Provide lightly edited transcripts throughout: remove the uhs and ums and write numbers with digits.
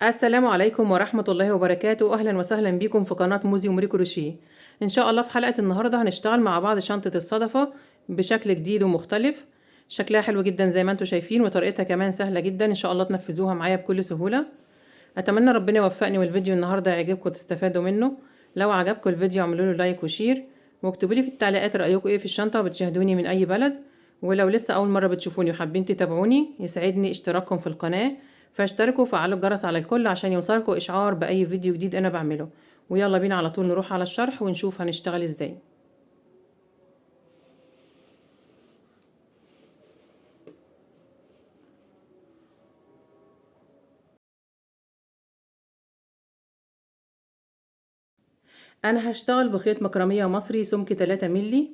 السلام عليكم ورحمة الله وبركاته. أهلا وسهلا بكم في قناة موزي ومري كروشيه. إن شاء الله في حلقة النهاردة هنشتغل مع بعض شنطة الصدفة بشكل جديد ومختلف، شكلها حلو جدا زي ما انتم شايفين، وطريقتها كمان سهلة جدا، إن شاء الله تنفذوها معايا بكل سهولة. أتمنى ربنا يوفقني والفيديو النهاردة يعجبكم وتستفادوا منه. لو عجبكم الفيديو اعملوا له like و share، واكتبوا لي في التعليقات رأيكم ايه في الشنطة، وبتشاهدوني من أي بلد. ولو لسه أول مرة بتشوفوني وحابين تتابعوني يسعدني اشتراككم في القناة، فاشتركوا وفعلوا الجرس على الكل عشان يوصلكوا إشعار بأي فيديو جديد أنا بعمله. ويلا بينا على طول نروح على الشرح ونشوف هنشتغل ازاي. أنا هشتغل بخيط مكرمية مصري سمك 3 ملي،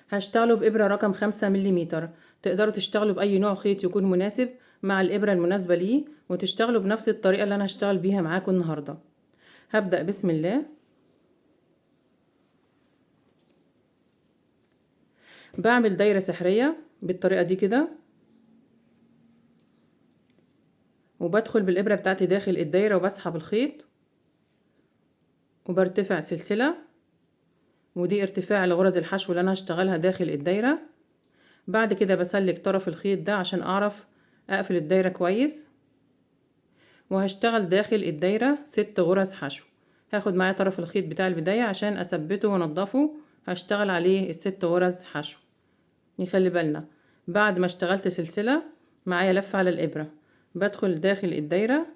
هشتغله بإبرة رقم 5 مليمتر. تقدروا تشتغلوا بأي نوع خيط يكون مناسب مع الإبرة المناسبة ليه، وتشتغلوا بنفس الطريقة اللي أنا هشتغل بيها معاكم النهاردة. هبدأ بسم الله. بعمل دايرة سحرية بالطريقة دي كده، وبدخل بالإبرة بتاعتي داخل الدايرة وبسحب الخيط وبرتفع سلسلة، ودي ارتفاع لغرز الحشو اللي انا هشتغلها داخل الدايرة. بعد كده بسلك طرف الخيط ده عشان اعرف اقفل الدايرة كويس، وهشتغل داخل الدايرة 6 غرز حشو. هاخد معايا طرف الخيط بتاع البداية عشان اثبته وانضفه، هشتغل عليه ال6 غرز حشو. نخلي بالنا بعد ما اشتغلت سلسلة معايا لفة على الابرة، بدخل داخل الدايرة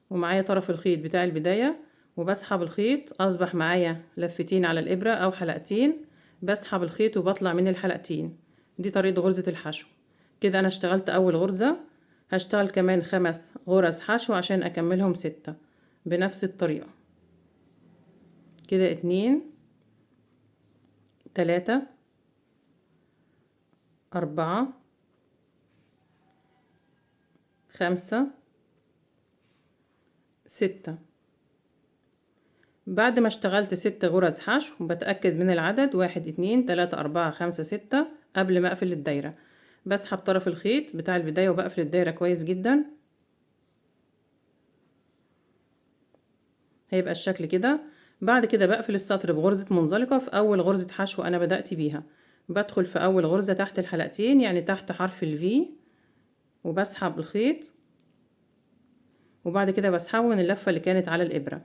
ومعايا طرف الخيط بتاع البداية وبسحب الخيط، اصبح معايا لفتين على الابرة او حلقتين، بسحب الخيط وبطلع من الحلقتين. دي طريقة غرزة الحشو. كده انا اشتغلت اول غرزة، هشتغل كمان 5 غرز حشو عشان اكملهم 6 بنفس الطريقة. كده 2 3 4 5 6. بعد ما اشتغلت 6 غرز حشو بتأكد من العدد 1 2 3 4 5 6 قبل ما اقفل الدايرة. بسحب طرف الخيط بتاع البداية وبقفل الدايرة كويس جدا، هيبقى الشكل كده. بعد كده بقفل السطر بغرزة منزلقة في أول غرزة حشو أنا بدأت بيها. بدخل في أول غرزة تحت الحلقتين، يعني تحت حرف الفي، وبسحب الخيط، وبعد كده بسحبه من اللفة اللي كانت على الإبرة.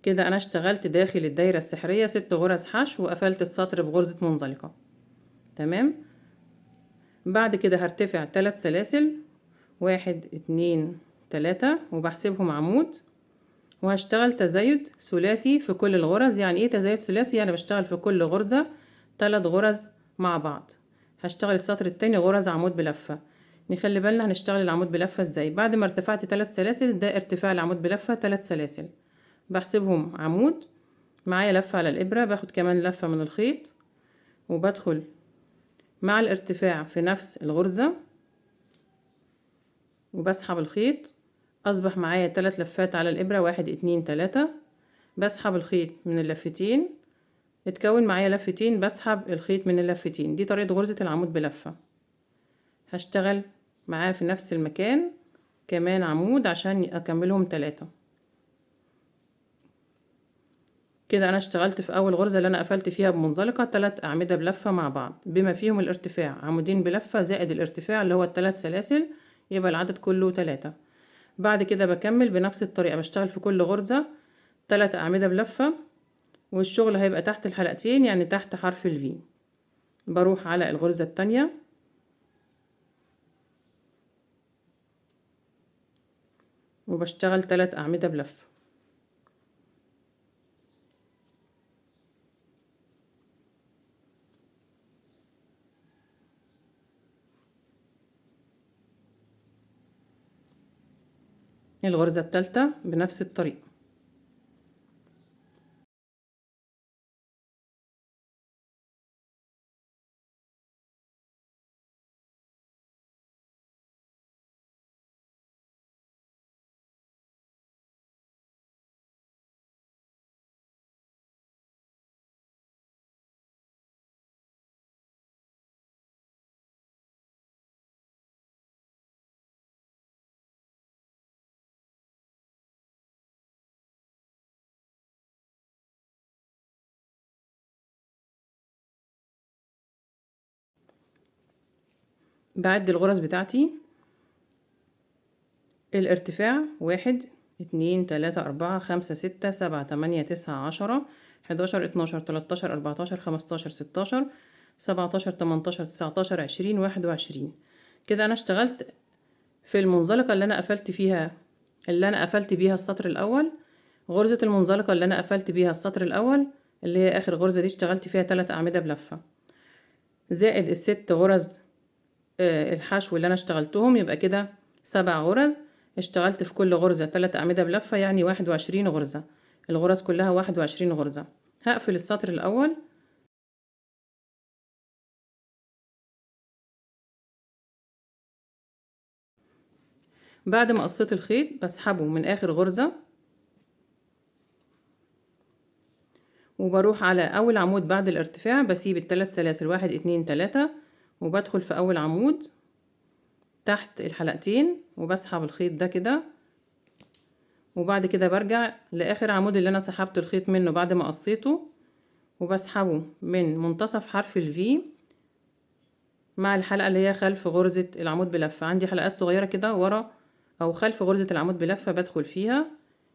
كده أنا اشتغلت داخل الدايرة السحرية 6 غرز حشو وقفلت السطر بغرزة منزلقة. تمام. بعد كده هرتفع 3 سلاسل، 1 2 3، وبحسبهم عمود، وهشتغل تزايد ثلاثي في كل الغرز. يعني ايه تزايد ثلاثي؟ يعني بشتغل في كل غرزة 3 غرز مع بعض. هشتغل السطر التاني غرز عمود بلفة. نخلي بالنا هنشتغل العمود بلفة ازاي. بعد ما ارتفعت 3 سلاسل، ده ارتفاع العمود بلفة 3 سلاسل، بحسبهم عمود، معايا لفة على الإبرة، باخد كمان لفة من الخيط، وبدخل مع الارتفاع في نفس الغرزة وبسحب الخيط. أصبح معايا 3 لفات على الإبرة، 1 2 3، بسحب الخيط من اللفتين، اتكون معايا لفتين، بسحب الخيط من اللفتين. دي طريقة غرزة العمود بلفة. هشتغل معاه في نفس المكان كمان عمود عشان أكملهم 3. كده انا اشتغلت في اول غرزة اللي انا قفلت فيها بمنزلقة 3 اعمدة بلفة مع بعض بما فيهم الارتفاع، عمودين بلفة زائد الارتفاع اللي هو ال3 سلاسل، يبقى العدد كله 3. بعد كده بكمل بنفس الطريقة، بشتغل في كل غرزة 3 اعمدة بلفة، والشغل هيبقى تحت الحلقتين، يعني تحت حرف الفي. بروح على الغرزة التانية، وبشتغل 3 اعمدة بلفة. الغرزة التالتة بنفس الطريقة. بعد الغرز بتاعتي. الارتفاع 1 2 3 4 5 6 7 8 9 10 11 12 13 14 15 16 17 18 19 20 21. كده انا اشتغلت في المنزلقة اللي انا قفلت فيها، اللي انا قفلت بيها السطر الاول، غرزة المنزلقة اللي انا قفلت بيها السطر الاول اللي هي اخر غرزة دي اشتغلت فيها 3 اعمدة بلفة، زائد الست غرز الحشو اللي انا اشتغلتهم، يبقى كده 7 غرز. اشتغلت في كل غرزة 3 اعمدة بلفة، يعني 21 غرزة، الغرز كلها 21 غرزة. هقفل السطر الاول. بعد ما قصيت الخيط بسحبه من اخر غرزة وبروح على اول عمود بعد الارتفاع، بسيب الثلاث سلاسل 1 2 3 وبدخل في اول عمود تحت الحلقتين وبسحب الخيط ده كده، وبعد كده برجع لاخر عمود اللي انا سحبت الخيط منه بعد ما قصيته وبسحبه من منتصف حرف الفي مع الحلقة اللي هي خلف غرزة العمود بلفة. عندي حلقات صغيرة كده ورا او خلف غرزة العمود بلفة بدخل فيها،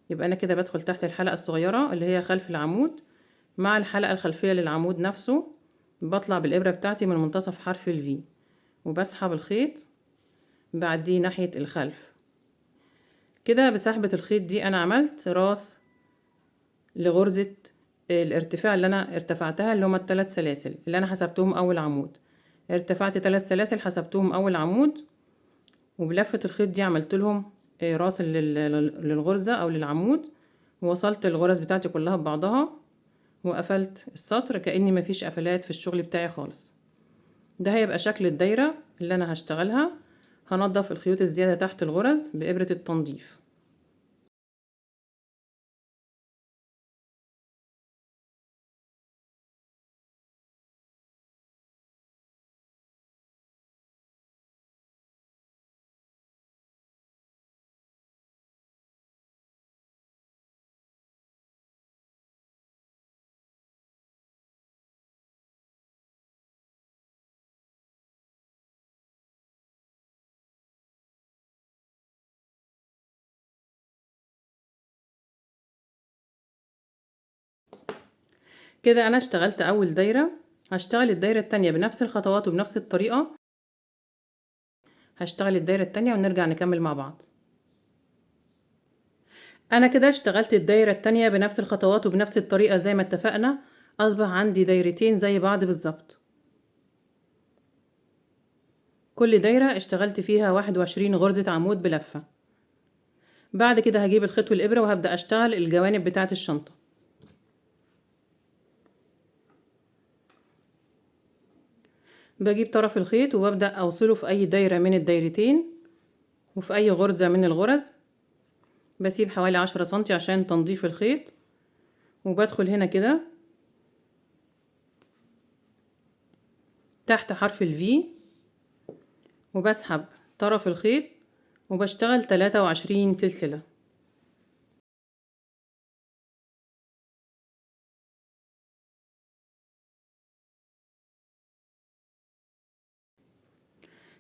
يبقى انا كده بدخل تحت الحلقة الصغيرة اللي هي خلف العمود مع الحلقة الخلفية للعمود نفسه، بطلع بالإبرة بتاعتي من منتصف حرف الفي وبسحب الخيط بعديه ناحية الخلف كده. بسحبة الخيط دي انا عملت راس لغرزة الارتفاع اللي انا ارتفعتها اللي هما الثلاث سلاسل اللي انا حسبتهم اول عمود. ارتفعت 3 سلاسل حسبتهم اول عمود، وبلفة الخيط دي عملت لهم راس للغرزة او للعمود، ووصلت الغرز بتاعتي كلها ببعضها وقفلت السطر كأني مفيش قفلات في الشغل بتاعي خالص. ده هيبقى شكل الدايرة اللي انا هشتغلها. هنضف الخيوط الزيادة تحت الغرز بإبرة التنظيف. كده انا اشتغلت اول دايرة. هشتغل الدايرة التانية بنفس الخطوات وبنفس الطريقة. هشتغل الدايرة التانية ونرجع نكمل مع بعض. انا كده اشتغلت الدايرة التانية بنفس الخطوات وبنفس الطريقة زي ما اتفقنا. اصبح عندي دايرتين زي بعض بالظبط. كل دايرة اشتغلت فيها 21 غرزة عمود بلفة. بعد كده هجيب الخيط والإبرة وهبدأ اشتغل الجوانب بتاعة الشنطة. بجيب طرف الخيط وببدأ أوصله في أي دايرة من الدايرتين وفي أي غرزة من الغرز. بسيب حوالي 10 سنتي عشان تنظيف الخيط، وبدخل هنا كده تحت حرف الفي وبسحب طرف الخيط وبشتغل 23 سلسلة.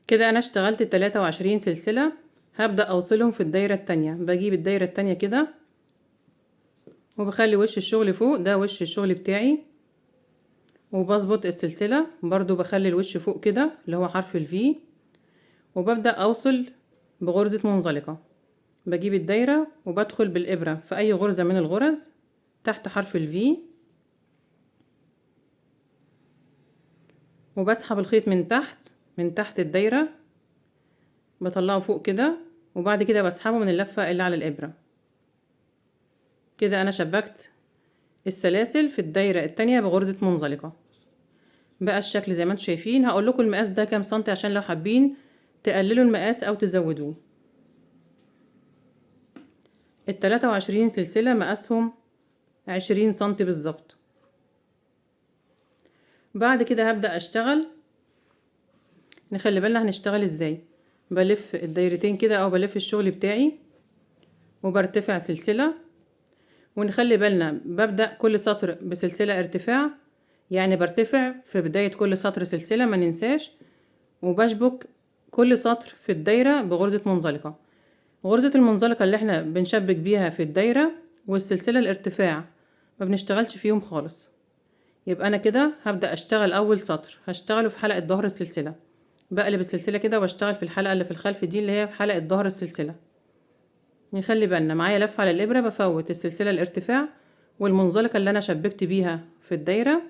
كده انا اشتغلت 23 سلسلة. هبدأ اوصلهم في الدايرة التانية. بجيب الدايرة التانية كده وبخلي وش الشغل فوق، ده وش الشغل بتاعي، وبظبط السلسلة برضو بخلي الوش فوق كده اللي هو حرف الفي، وببدأ اوصل بغرزة منزلقة. بجيب الدايرة وبدخل بالإبرة في اي غرزة من الغرز تحت حرف الفي، وبسحب الخيط من تحت، من تحت الدايرة بطلعه فوق كده، وبعد كده بسحبه من اللفة اللي على الإبرة. كده أنا شبكت السلاسل في الدايرة التانية بغرزة منزلقة. بقى الشكل زي ما انتم شايفين. هقول لكم المقاس ده كام سنتي عشان لو حابين تقللوا المقاس أو تزودوه. 23 سلسلة مقاسهم 20 سنتي بالظبط. بعد كده هبدأ أشتغل. نخلي بالنا هنشتغل ازاي. بلف الدايرتين كده او بلف الشغل بتاعي وبرتفع سلسلة، ونخلي بالنا ببدأ كل سطر بسلسلة ارتفاع، يعني برتفع في بداية كل سطر سلسلة ما ننساش، وبشبك كل سطر في الدايرة بغرزة منزلقة. غرزة المنزلقة اللي احنا بنشبك بيها في الدايرة والسلسلة الارتفاع ما بنشتغلش فيهم خالص. يبقى انا كده هبدأ اشتغل اول سطر، هشتغله في حلقة ظهر السلسلة. بقلب السلسلة كده واشتغل في الحلقة اللي في الخلف دي اللي هي حلقة ظهر السلسلة. نخلي بالنا معايا لفة على الإبرة، بفوت السلسلة الارتفاع والمنزلقة اللي أنا شبكت بيها في الدايرة،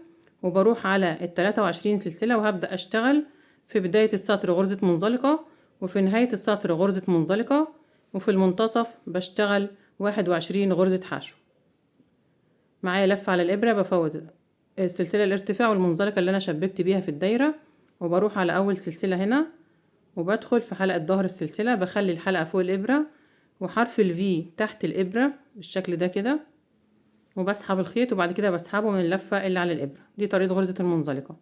وبروح على 23 سلسلة وهبدأ أشتغل في بداية السطر غرزة منزلقة، وفي نهاية السطر غرزة منزلقة، وفي المنتصف بشتغل 21 غرزة حشو. معايا لفة على الإبرة، بفوت السلسلة الارتفاع والمنزلقة اللي أنا شبكت بيها في الدايرة، وبروح على أول سلسلة هنا وبدخل في حلقة ظهر السلسلة، بخلي الحلقة فوق الإبرة وحرف الفي تحت الإبرة بالشكل ده كده، وبسحب الخيط وبعد كده بسحبه من اللفة اللي على الإبرة. دي طريقة غرزة المنزلقة.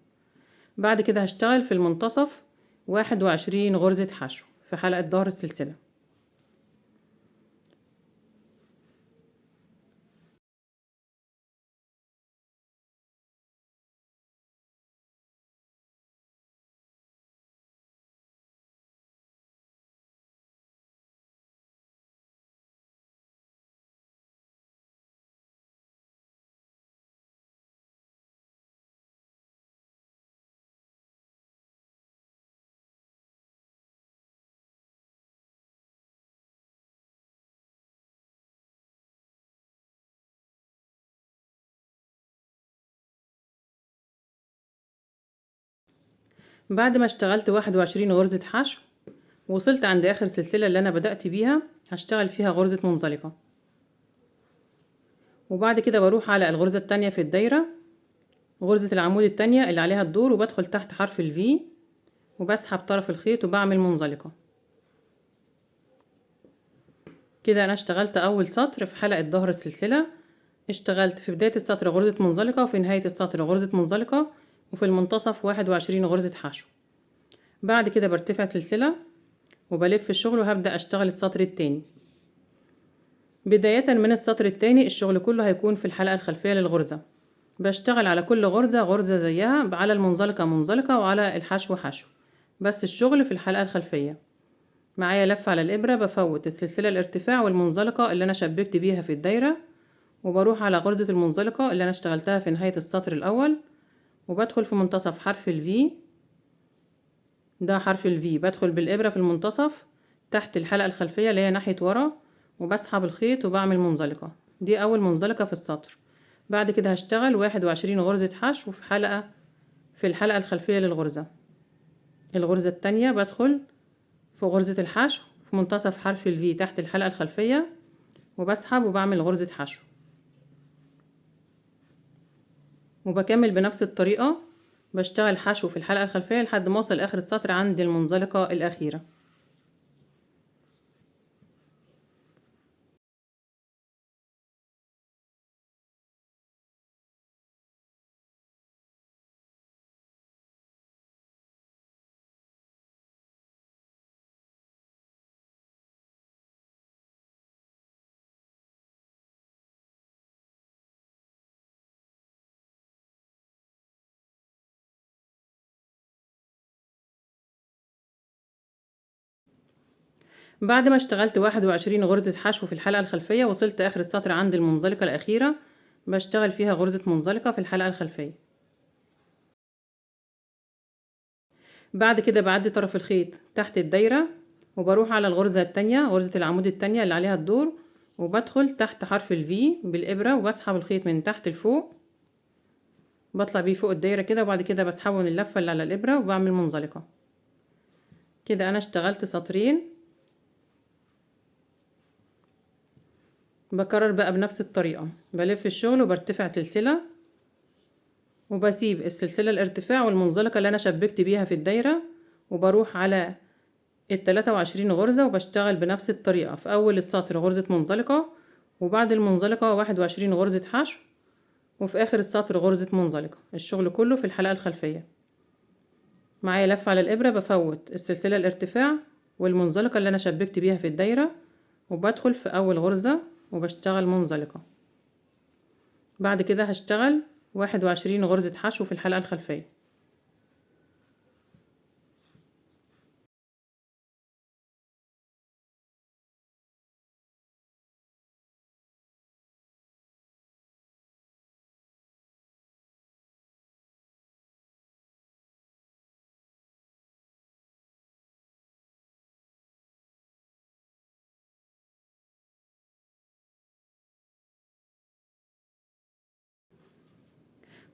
بعد كده هشتغل في المنتصف 21 غرزة حشو في حلقة ظهر السلسلة. بعد ما اشتغلت 21 غرزة حشو وصلت عند اخر سلسلة اللي انا بدأت بيها، هشتغل فيها غرزة منزلقة، وبعد كده بروح على الغرزة التانية في الدايرة، غرزة العمود التانية اللي عليها الدور، وبدخل تحت حرف الفي وبسحب طرف الخيط وبعمل منزلقة. كده انا اشتغلت اول سطر في حلقة ظهر السلسلة. اشتغلت في بداية السطر غرزة منزلقة، وفي نهاية السطر غرزة منزلقة، وفي المنتصف 21 غرزة حشو. بعد كده برتفع سلسلة وبلف الشغل وهبدأ اشتغل السطر التاني. بداية من السطر التاني الشغل كله هيكون في الحلقة الخلفية للغرزة. بشتغل على كل غرزة غرزة زيها، على المنزلقة منزلقة وعلى الحشو حشو، بس الشغل في الحلقة الخلفية. معايا لفة على الإبرة، بفوت السلسلة الارتفاع والمنزلقة اللي أنا شبكت بيها في الدايرة، وبروح على غرزة المنزلقة اللي أنا اشتغلتها في نهاية السطر الأول، وبدخل في منتصف حرف الفي، ده حرف الفي، بدخل بالإبرة في المنتصف تحت الحلقة الخلفية اللي هي ناحية ورا، وبسحب الخيط وبعمل منزلقة. دي أول منزلقة في السطر. بعد كده هشتغل 21 غرزة حشو في الحلقة الخلفية للغرزة. الغرزة التانية بدخل في غرزة الحشو في منتصف حرف الفي تحت الحلقة الخلفية، وبسحب وبعمل غرزة حشو، وبكمل بنفس الطريقة، بشتغل حشو في الحلقة الخلفية لحد ما اوصل اخر السطر عند المنزلقة الأخيرة. بعد ما اشتغلت 21 غرزة حشو في الحلقة الخلفية، وصلت اخر السطر عند المنزلقة الأخيرة، بشتغل فيها غرزة منزلقة في الحلقة الخلفية. بعد كده بعدي طرف الخيط تحت الدايرة، وبروح على الغرزة التانية، غرزة العمود التانية اللي عليها الدور، وبدخل تحت حرف الفي بالإبرة، وبسحب الخيط من تحت لفوق، بطلع بيه فوق الدايرة كده، وبعد كده بسحبه من اللفة اللي على الإبرة وبعمل منزلقة. كده أنا اشتغلت سطرين. بكرر بقى بنفس الطريقة، بلف الشغل وبرتفع سلسلة، وبسيب السلسلة الارتفاع والمنزلقة اللي أنا شبكت بيها في الدايرة، وبروح على 23 غرزة وبشتغل بنفس الطريقة. في أول السطر غرزة منزلقة، وبعد المنزلقة 21 غرزة حشو، وفي آخر السطر غرزة منزلقة. الشغل كله في الحلقة الخلفية. معايا لفة على الإبرة، بفوت السلسلة الارتفاع والمنزلقة اللي أنا شبكت بيها في الدايرة، وبدخل في أول غرزة وبشتغل منزلقة. بعد كده هشتغل 21 غرزة حشو في الحلقة الخلفية.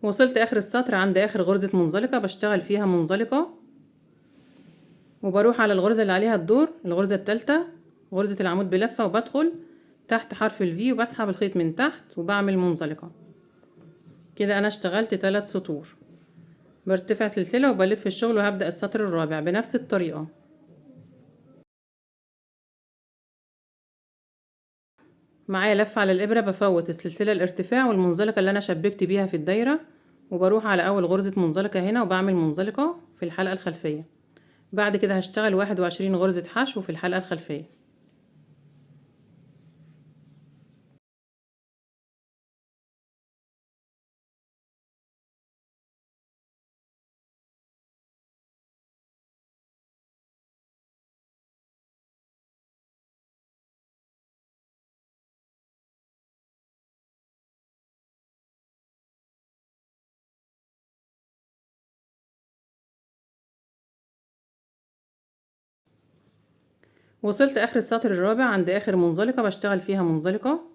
وصلت اخر السطر عند اخر غرزة منزلقة بشتغل فيها منزلقة، وبروح على الغرزة اللي عليها الدور، الغرزة الثالثة غرزة العمود بلفة، وبدخل تحت حرف الفي وبسحب الخيط من تحت وبعمل منزلقة. كده انا اشتغلت 3 سطور. برتفع سلسلة وبلف الشغل وهبدأ السطر الرابع بنفس الطريقة. معايا لفة على الإبرة، بفوت السلسلة الارتفاع والمنزلقة اللي أنا شبكت بيها في الدايرة، وبروح على أول غرزة منزلقة هنا وبعمل منزلقة في الحلقة الخلفية. بعد كده هشتغل 21 غرزة حشو في الحلقة الخلفية. وصلت آخر السطر الرابع عند آخر منزلقة بشتغل فيها منزلقة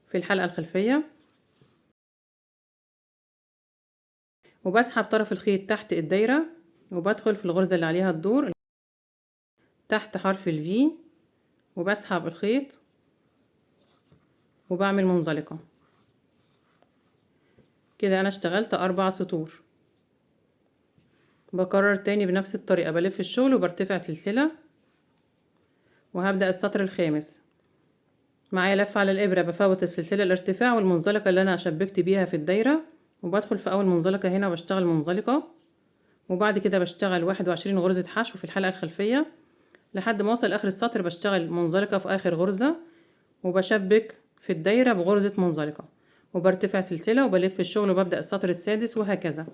في الحلقة الخلفية، وبسحب طرف الخيط تحت الدايرة وبدخل في الغرزة اللي عليها الدور تحت حرف الفي وبسحب الخيط وبعمل منزلقة. كده أنا اشتغلت 4 سطور. بكرر تاني بنفس الطريقة، بلف الشغل وبرتفع سلسلة وهبدأ السطر الخامس. معايا لفة على الإبرة، بفوت السلسلة الارتفاع والمنزلقة اللي أنا شبكت بيها في الدايرة، وبدخل في أول منزلقة هنا وبشتغل منزلقة، وبعد كده بشتغل 21 غرزة حشو في الحلقة الخلفية لحد ما أوصل آخر السطر. بشتغل منزلقة في آخر غرزة وبشبك في الدايرة بغرزة منزلقة، وبرتفع سلسلة وبلف الشغل وببدأ السطر السادس وهكذا.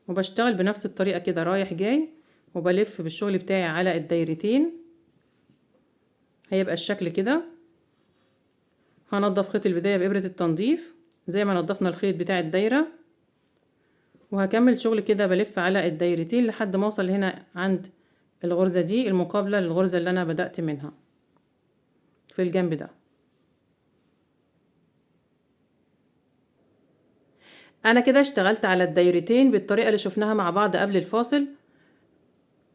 وبشتغل بنفس الطريقة كده رايح جاي، وبلف بالشغل بتاعي على الدايرتين. هيبقى الشكل كده. هنضف خيط البداية بإبرة التنظيف زي ما نضفنا الخيط بتاع الدايرة، وهكمل شغل كده بلف على الدايرتين لحد ما اوصل هنا عند الغرزة دي المقابلة للغرزة اللي انا بدأت منها في الجنب ده. انا كده اشتغلت على الدايرتين بالطريقة اللي شفناها مع بعض قبل الفاصل،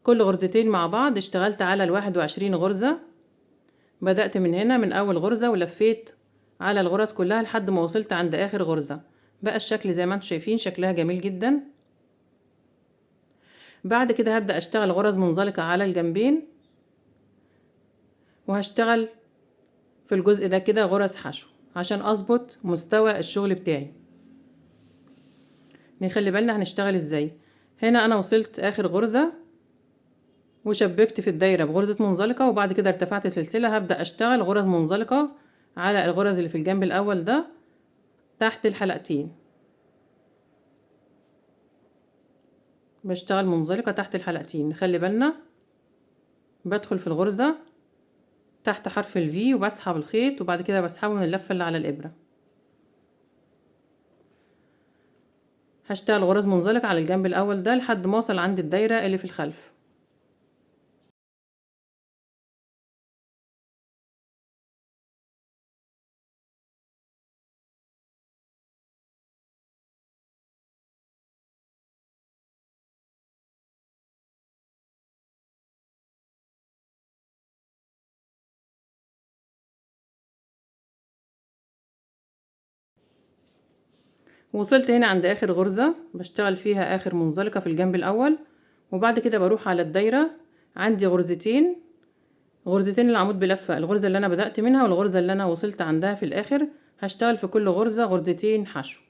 كل غرزتين مع بعض. اشتغلت على 21 غرزة، بدأت من هنا من أول غرزة ولفيت على الغرز كلها لحد ما وصلت عند آخر غرزة. بقى الشكل زي ما انتم شايفين، شكلها جميل جدا. بعد كده هبدأ أشتغل غرز منزلقة على الجنبين، وهشتغل في الجزء ده كده غرز حشو عشان أظبط مستوى الشغل بتاعي. نخلي بالنا هنشتغل ازاي. هنا أنا وصلت آخر غرزة وشبكت في الدايرة بغرزة منزلقة، وبعد كده ارتفعت سلسلة. هبدأ أشتغل غرز منزلقة على الغرز اللي في الجنب الأول ده تحت الحلقتين. بشتغل منزلقة تحت الحلقتين. نخلي بالنا بدخل في الغرزة تحت حرف الفي وبسحب الخيط، وبعد كده بسحبه من اللفة اللي على الإبرة. هشتغل غرز منزلقة على الجنب الأول ده لحد ما أوصل عند الدايرة اللي في الخلف. وصلت هنا عند آخر غرزة بشتغل فيها آخر منزلقة في الجنب الأول، وبعد كده بروح على الدايرة. عندي غرزتين، غرزتين العمود بلفة، الغرزة اللي أنا بدأت منها والغرزة اللي أنا وصلت عندها في الآخر. هشتغل في كل غرزة غرزتين حشو.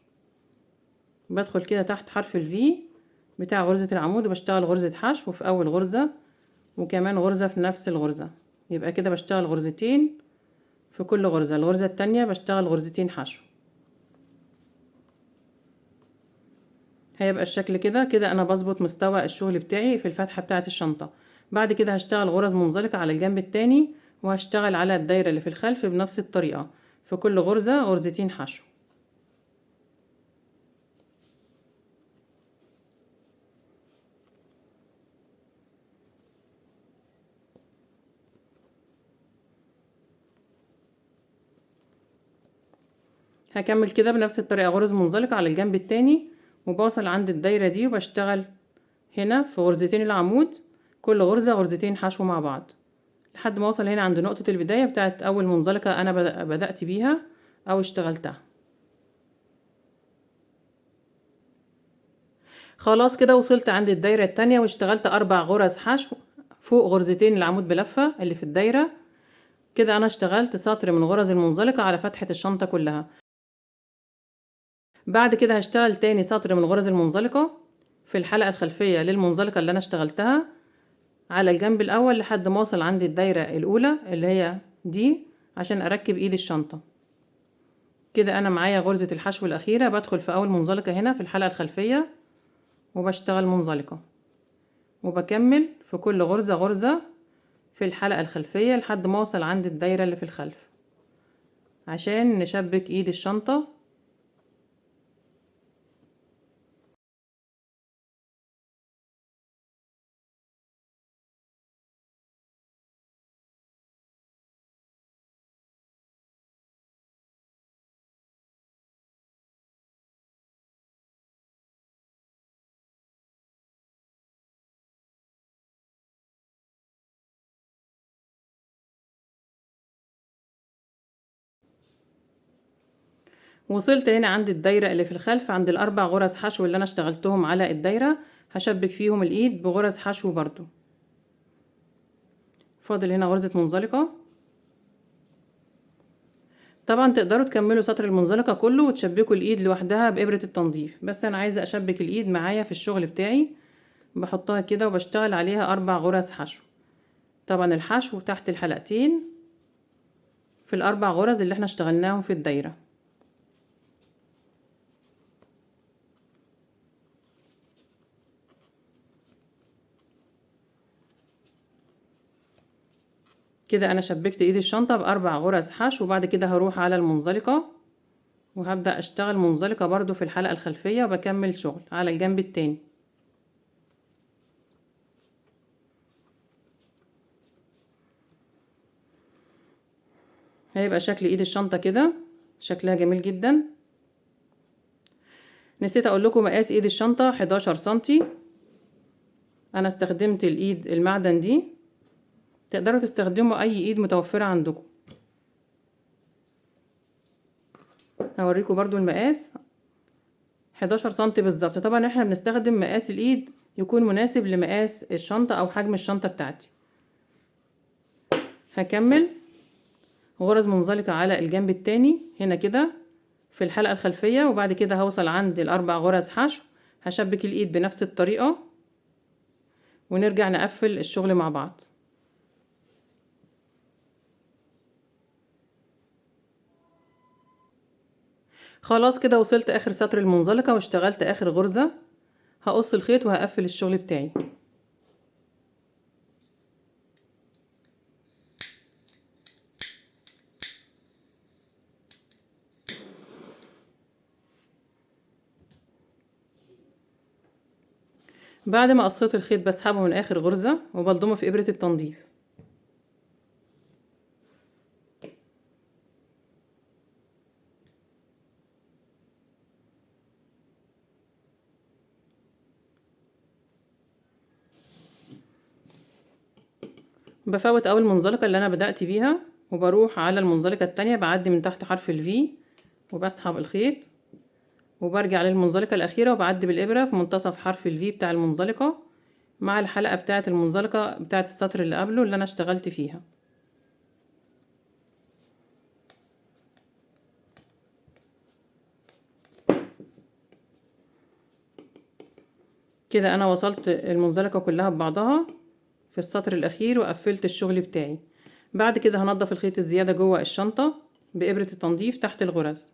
بدخل كده تحت حرف الفي بتاع غرزة العمود وبشتغل غرزة حشو في أول غرزة، وكمان غرزة في نفس الغرزة. يبقى كده بشتغل غرزتين في كل غرزة. الغرزة التانية بشتغل غرزتين حشو. هيبقى الشكل كده. كده انا بظبط مستوى الشغل بتاعي في الفتحة بتاعة الشنطة. بعد كده هشتغل غرز منزلقة على الجنب التاني، وهشتغل على الدايرة اللي في الخلف بنفس الطريقة، في كل غرزة غرزتين حشو. هكمل كده بنفس الطريقة غرز منزلقة على الجنب التاني، وبوصل عند الدايرة دي وبشتغل هنا في غرزتين العمود، كل غرزة غرزتين حشو مع بعض لحد ما اوصل هنا عند نقطة البداية بتاعت اول منزلقة انا بدأت بيها او اشتغلتها. خلاص كده وصلت عند الدايرة التانية واشتغلت 4 غرز حشو فوق غرزتين العمود بلفة اللي في الدايرة. كده انا اشتغلت سطر من غرز المنزلقة على فتحة الشنطة كلها. بعد كده هشتغل تاني سطر من غرز المنزلقة في الحلقة الخلفية للمنزلقة اللي انا اشتغلتها على الجنب الاول لحد ما اوصل عند الدايرة الاولى اللي هي دي عشان اركب ايد الشنطة. كده انا معايا غرزة الحشو الاخيرة، بدخل في اول منزلقة هنا في الحلقة الخلفية وبشتغل منزلقة، وبكمل في كل غرزة غرزة في الحلقة الخلفية لحد ما اوصل عند الدايرة اللي في الخلف عشان نشبك ايد الشنطة. وصلت هنا عند الدايرة اللي في الخلف عند الاربع غرز حشو اللي انا اشتغلتهم على الدايرة، هشبك فيهم الايد بغرز حشو برضو. فاضل هنا غرزة منزلقة. طبعا تقدروا تكملوا سطر المنزلقة كله وتشبكوا الايد لوحدها بإبرة التنظيف، بس انا عايزة اشبك الايد معايا في الشغل بتاعي. بحطها كده وبشتغل عليها 4 غرز حشو، طبعا الحشو تحت الحلقتين في الاربع غرز اللي احنا اشتغلناهم في الدايرة. كده انا شبكت ايد الشنطة ب4 غرز حشو، وبعد كده هروح على المنزلقة وهبدأ اشتغل منزلقة برضو في الحلقة الخلفية، وبكمل شغل على الجنب التاني. هيبقى شكل ايد الشنطة كده، شكلها جميل جدا. نسيت اقول لكم مقاس ايد الشنطة 11 سنتي. انا استخدمت الايد المعدن دي، تقدروا تستخدموا اي ايد متوفرة عندكم. هوريكم برضو المقاس 11 سنتي بالظبط. طبعا احنا بنستخدم مقاس الايد يكون مناسب لمقاس الشنطة او حجم الشنطة بتاعتي. هكمل غرز منزلقة على الجنب التاني هنا كده في الحلقة الخلفية، وبعد كده هوصل عند ال4 غرز حشو، هشبك الايد بنفس الطريقة ونرجع نقفل الشغل مع بعض. خلاص كده وصلت اخر سطر المنزلقة واشتغلت اخر غرزة. هقص الخيط وهقفل الشغل بتاعي. بعد ما قصيت الخيط بسحبه من اخر غرزة وبلضمه في ابرة التنظيف. بفوت اول منزلقة اللي انا بدأت بيها وبروح على المنزلقة التانية، بعدي من تحت حرف الفي وبسحب الخيط وبرجع للمنزلقة الأخيرة وبعدي بالإبرة في منتصف حرف الفي بتاع المنزلقة مع الحلقة بتاعة المنزلقة بتاعة السطر اللي قبله اللي أنا اشتغلت فيها. كده أنا وصلت المنزلقة كلها ببعضها في السطر الأخير وقفلت الشغل بتاعي. بعد كده هنضف الخيط الزيادة جوه الشنطة بإبرة التنظيف تحت الغرز.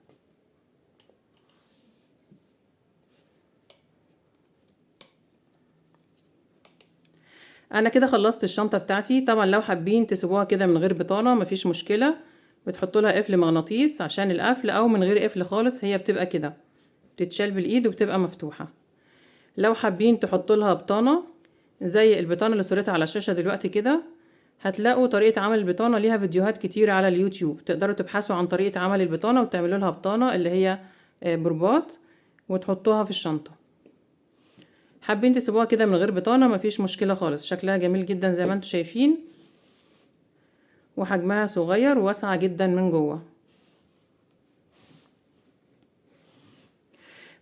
انا كده خلصت الشنطة بتاعتي. طبعا لو حابين تسيبوها كده من غير بطانة مفيش مشكلة، بتحطوا لها قفل مغناطيس عشان القفل، او من غير قفل خالص هي بتبقى كده بتتشال بالايد وبتبقى مفتوحة. لو حابين تحطوا لها بطانة زي البطانة اللي صورتها على الشاشة دلوقتي كده، هتلاقوا طريقة عمل البطانة ليها فيديوهات كتير على اليوتيوب، تقدروا تبحثوا عن طريقة عمل البطانة وتعملوا لها بطانة اللي هي برباط وتحطوها في الشنطة. حابين تسيبوها كده من غير بطانة مفيش مشكلة خالص، شكلها جميل جدا زي ما انتم شايفين، وحجمها صغير وواسعة جدا من جوه.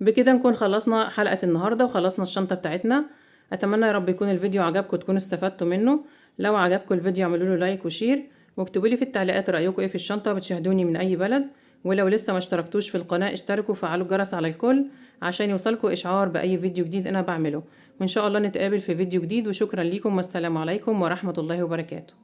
بكده نكون خلصنا حلقة النهاردة وخلصنا الشنطة بتاعتنا. اتمنى يا رب يكون الفيديو عجبكم وتكونوا استفدتوا منه. لو عجبكم الفيديو اعملوا له like و share، واكتبوا لي في التعليقات رأيكم ايه في الشنطة، بتشاهدوني من اي بلد. ولو لسه ما اشتركتوش في القناة اشتركوا وفعلوا الجرس على الكل عشان يوصلكوا اشعار باي فيديو جديد انا بعمله. وان شاء الله نتقابل في فيديو جديد، وشكرا لكم والسلام عليكم ورحمة الله وبركاته.